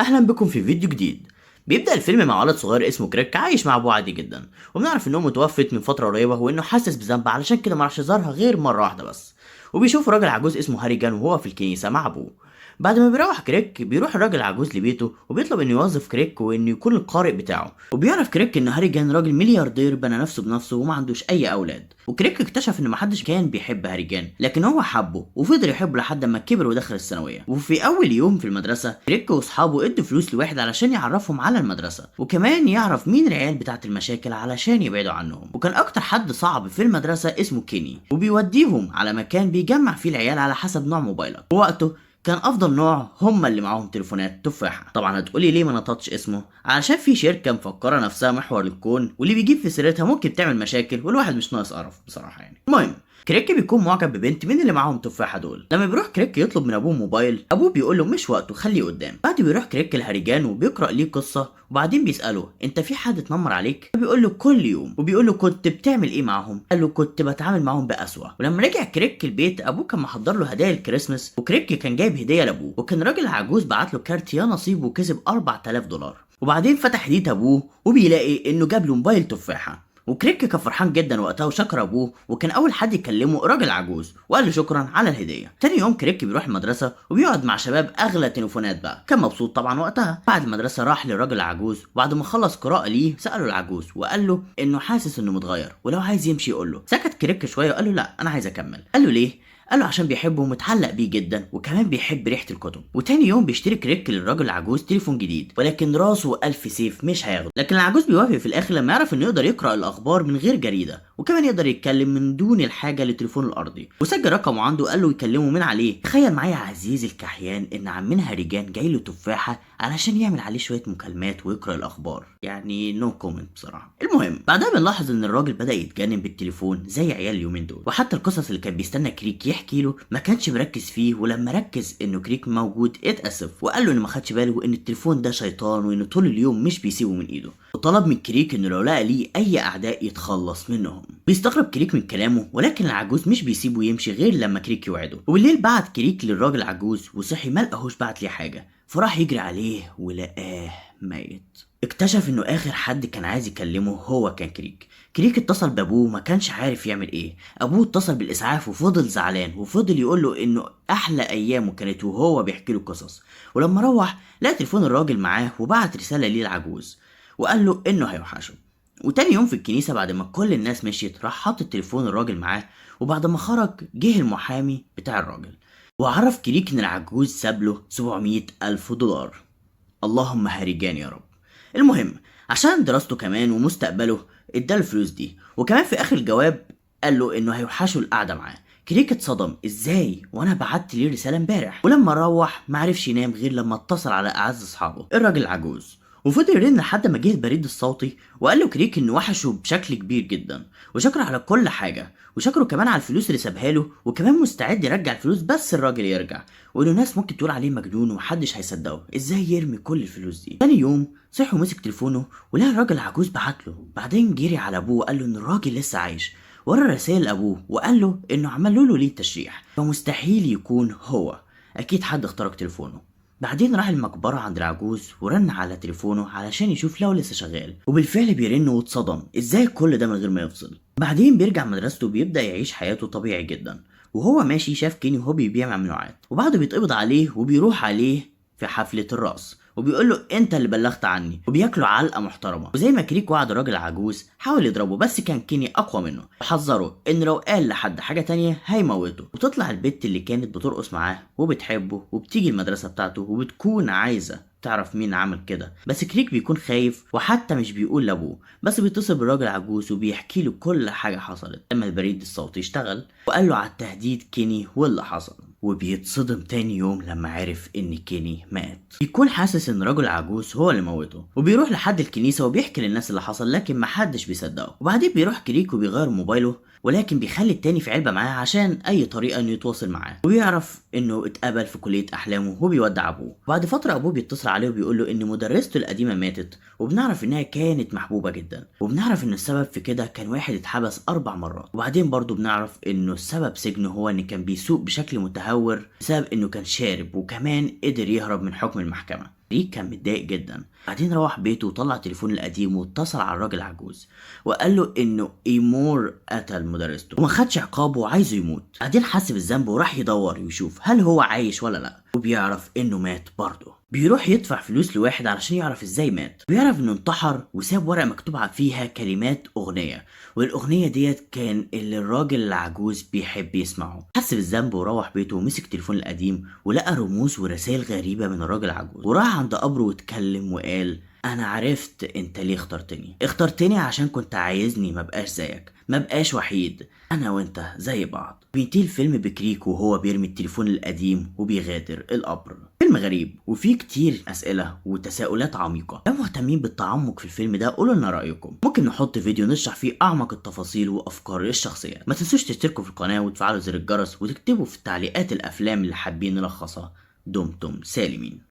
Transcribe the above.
اهلا بكم في فيديو جديد. بيبدأ الفيلم مع ولد صغير اسمه كريك عايش مع ابوه عادي جدا، وبنعرف ان امه توفت من فترة قريبة وانه حاسس بذنب علشان كده ما راحش يزورها غير مرة واحدة بس. وبيشوف راجل عجوز اسمه هاريجان وهو في الكنيسة مع ابوه. بعد ما بيروح كريك بيروح الراجل العجوز لبيته وبيطلب انه يوظف كريك وانه يكون القارئ بتاعه. وبيعرف كريك ان هاريجان راجل ملياردير بنى نفسه بنفسه وما عندوش اي اولاد. وكريك اكتشف ان محدش كان بيحب هاريجان لكن هو حبه وفضل يحبه لحد ما كبر ودخل الثانوية. وفي اول يوم في المدرسة كريك واصحابه ادوا فلوس لواحد علشان يعرفهم على المدرسة وكمان يعرف مين العيال بتاعه المشاكل علشان يبعدوا عنهم. وكان اكتر حد صعب في المدرسة اسمه كيني، وبيوديهم على مكان بيجمع فيه العيال على حسب نوع موبايلك، ووقته كان افضل نوع هم اللي معاهم تليفونات تفاحة. طبعا هتقولي ليه ما نطقتش اسمه؟ علشان في شركة مفكرة نفسها محور الكون واللي بيجيب في سيرتها ممكن تعمل مشاكل والواحد مش ناقص قرف بصراحة يعني. المهم كريك بيكون معجب ببنت من اللي معاهم تفاحة دول. لما بيروح كريك يطلب من ابوه موبايل، ابوه بيقول له مش وقته خليه قدام. بعد بيروح كريك لهاريجان وبيقرا ليه قصة، وبعدين بيساله انت في حد اتنمر عليك؟ بيقول له كل يوم. وبيقول له كنت بتعمل ايه معاهم؟ قال له كنت بتعامل معاهم بأسوأ. ولما رجع كريك البيت ابوه كان محضر له هدايا الكريسماس، وكريك كان جايب هديه لابوه، وكان راجل عجوز بعت له كارت يا نصيب وكسب $4000. وبعدين فتح هديه ابوه وبيلاقي انه جاب له موبايل تفاحة. وكريك كان فرحان جدا وقتها وشكر ابوه، وكان اول حد يكلمه راجل عجوز وقال له شكرا على الهدية. تاني يوم كريك بيروح المدرسة وبيقعد مع شباب اغلى تليفونات بقى، كان مبسوط طبعا وقتها. بعد المدرسة راح للراجل العجوز، وبعد ما خلص قراءة ليه ساله العجوز وقال له انه حاسس انه متغير ولو عايز يمشي يقول له. سكت كريك شوية وقال له لا انا عايز اكمل. قال له ليه؟ قال له عشان بيحبه ومتعلق بيه جدا وكمان بيحب ريحه الكتب. وتاني يوم بيشتري كريك للراجل العجوز تليفون جديد، ولكن راسه الف سيف مش هياخده. لكن العجوز بيوافق في الاخر لما يعرف انه يقدر يقرا الاخبار من غير جريدة، وكمان يقدر يتكلم من دون الحاجة للتليفون الارضي. وسجل رقمه عنده وقال له يكلمه من عليه. تخيل معايا عزيزي الكحيان ان عمنا هاريجان جاي له تفاحة علشان يعمل عليه شوية مكالمات ويقرا الاخبار، يعني no comment بصراحة. المهم بعدها بنلاحظ ان الراجل بدا يتجنن بالتليفون زي عيال اليومين دول، وحتى القصص اللي كان بيستنى كريك يحكي له ما كانش مركز فيه، ولما ركز انه كريك موجود اتأسف وقال له انه ما خدش باله ان التليفون ده شيطان وانه طول اليوم مش بيسيبه من ايده. وطلب من كريك انه لو لقى ليه اي اعداء يتخلص منهم. بيستغرب كريك من كلامه، ولكن العجوز مش بيسيبه يمشي غير لما كريك يوعده. وبالليل بعت كريك للراجل العجوز وصحي ما لقاهوش بعت ليه حاجة، فراح يجري عليه ولقاه ميت. اكتشف انه اخر حد كان عايز يكلمه هو كان كريك. كريك اتصل بابوه ما كانش عارف يعمل ايه. ابوه اتصل بالاسعاف وفضل زعلان وفضل يقول له انه احلى ايامه كانت وهو بيحكي له قصص. ولما روح لقى تليفون الراجل معاه وبعت رسالة ليه العجوز وقال له انه هيوحشه. وتاني يوم في الكنيسة بعد ما كل الناس مشيت راح حط التليفون الراجل معاه، وبعد ما خرج جه المحامي بتاع الراجل وعرف كريك ان العجوز ساب له $700,000. اللهم هاريجان يا رب. المهم عشان دراسته كمان ومستقبله اداله الفلوس دي، وكمان في اخر الجواب قال له انه هيوحشه القعدة معاه. كريك اتصدم، ازاي وانا بعت ليه رسالة امبارح؟ ولما روح معرفش ينام غير لما اتصل على اعز اصحابه الراجل العجوز، وفضل يرن لحد ما جه البريد الصوتي وقال له كريك انه وحشة بشكل كبير جدا وشكره على كل حاجة، وشكره كمان على الفلوس اللي سابها له، وكمان مستعد يرجع الفلوس بس الراجل يرجع، وانه ناس ممكن تقول عليه مجنون ومحدش هيصدقه ازاي يرمي كل الفلوس دي. تاني يوم صحي ومسك تليفونه ولقى الراجل العجوز بعت له. بعدين جري على ابوه وقال له ان الراجل لسه عايش، ورا رسائل لابوه وقال له انه عملوا له ليه تشريح فمستحيل يكون هو، اكيد حد اخترق تليفونه. بعدين راح المقبرة عند العجوز ورن على تليفونه علشان يشوف لو لسه شغال، وبالفعل بيرن واتصدم ازاي كل ده من غير ما يفصل. بعدين بيرجع مدرسته وبيبدأ يعيش حياته طبيعي جدا. وهو ماشي شاف كيني وهو بيبيع ممنوعات، وبعده بيتقبض عليه وبيروح عليه في حفلة الرقص وبيقول له انت اللي بلغت عني، وبياكلوا علقه محترمه. وزي ما كريك وعد الراجل العجوز حاول يضربه بس كان كيني اقوى منه، وحذره ان لو قال لحد حاجة تانية هيموته. وتطلع البت اللي كانت بترقص معاه وبتحبه وبتيجي المدرسة بتاعته وبتكون عايزه تعرف مين عمل كده، بس كريك بيكون خايف وحتى مش بيقول لابوه، بس بيتصل بالراجل العجوز وبيحكي له كل حاجة حصلت لما البريد الصوتي اشتغل، وقال له على التهديد كيني واللي حصل. وبيتصدم تاني يوم لما عرف ان كيني مات. بيكون حاسس ان رجل عجوز هو اللي موته، وبيروح لحد الكنيسة وبيحكي للناس اللي حصل لكن محدش بيصدقه. وبعدين بيروح كريك وبيغير موبايله، ولكن بيخلي التاني في علبة معاه عشان اي طريقه انه يتواصل معاه، وبيعرف انه اتقبل في كليه احلامه وبيودع ابوه. بعد فترة ابوه بيتصل عليه وبيقول له ان مدرسته القديمة ماتت، وبنعرف انها كانت محبوبه جدا، وبنعرف ان السبب في كده كان واحد اتحبس 4 مرات. وبعدين برضه بنعرف انه السبب سجنه هو ان كان بيسوق بشكل متهور بسبب انه كان شارب، وكمان قدر يهرب من حكم المحكمة. ريك كان متضايق جدا. بعدين روح بيته وطلع تليفونه القديم واتصل على الراجل العجوز وقال له انه ايمور قتل مدرسته وما خدش عقابه وعايزه يموت. بعدين حس بالذنب وراح يدور يشوف هل هو عايش ولا لا، وبيعرف انه مات برضه. بيروح يدفع فلوس لواحد علشان يعرف ازاي مات، بيعرف انه انتحر وساب ورقة مكتوب فيها كلمات اغنية، والاغنية ديت كان اللي الراجل العجوز بيحب يسمعه. حس بالذنب وروح بيته ومسك تليفون القديم ولقى رموز ورسائل غريبة من الراجل العجوز، وراح عند قبره واتكلم وقال انا عرفت انت ليه اخترتني، اخترتني عشان كنت عايزني ما بقاش زيك، ما بقاش وحيد، انا وانت زي بعض. بينتهي الفيلم بكريك وهو بيرمي التليفون القديم وبيغادر القبر. فيلم غريب وفيه كتير اسئلة وتساؤلات عميقة. لو مهتمين بالتعمق في الفيلم ده قولوا لنا رايكم، ممكن نحط فيديو نشرح فيه اعمق التفاصيل وافكار الشخصيات. ما تنسوش تشتركوا في القناة وتفعلوا زر الجرس وتكتبوا في التعليقات الافلام اللي حابين نلخصها. دمتم سالمين.